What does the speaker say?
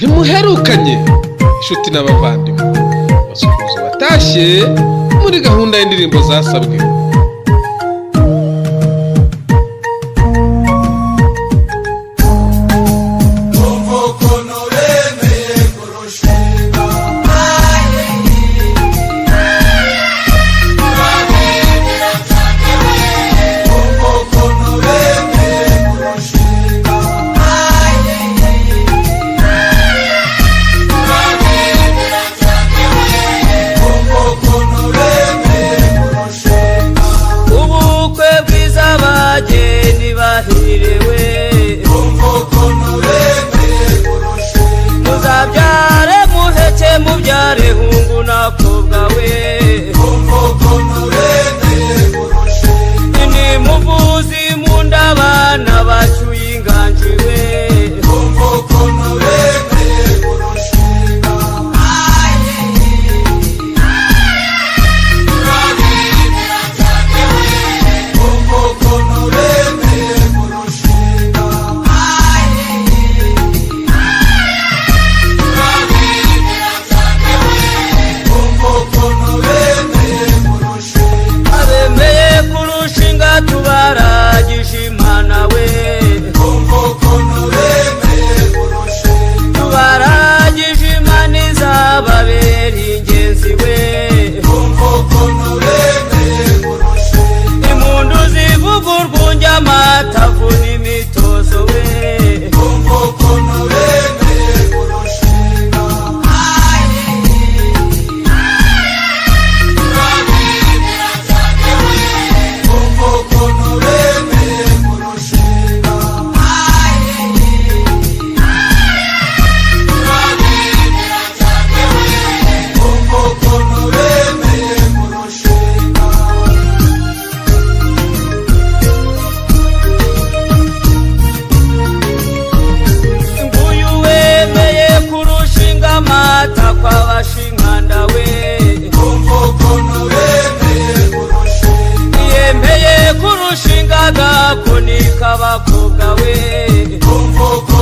Ntimuherukanye inshuti n'abavandimwe, basuhuza batashye muri gahunda y'indirimbo zasabwe. Umva ukuntu bemeye kurushinga, umva ukuntu bemeye kurushinga, umva ukuntu bemeye kurushinga, Ubukwe bwiza abageni bahiriwe, umva ukuntu bemeye kurushinga, muzabyare muheke mubyare hungu nakobwa we. Umva ukuntu bemeye kurushinga, Ni muvuzi munda abana bacyuye inganji we. Umva ukuntu bemeye kurushinga, umva ukuntu bemeye kurushinga, umva ukuntu bemeye kurushinga, Abemeye kurushinga tubaragije Imana we. Umva ukuntu bemeye kurushinga, Tubaragije Imana izababera ingenzi we. Umva ukuntu bemeye kurushinga, Impundu zivuga urwunge amatavu n'imitozo we. Umva ukuntu bemeye kurushinga, umva ukuntu bemeye kurushinga, umva ukuntu bemeye kurushinga. Nguyu wemeye kurushinga amata kw'abashinkanda we. Umva ukuntu bemeye kurushinga, Yemeye kurushinga agakoni k'abakobwa we. Umva ukuntu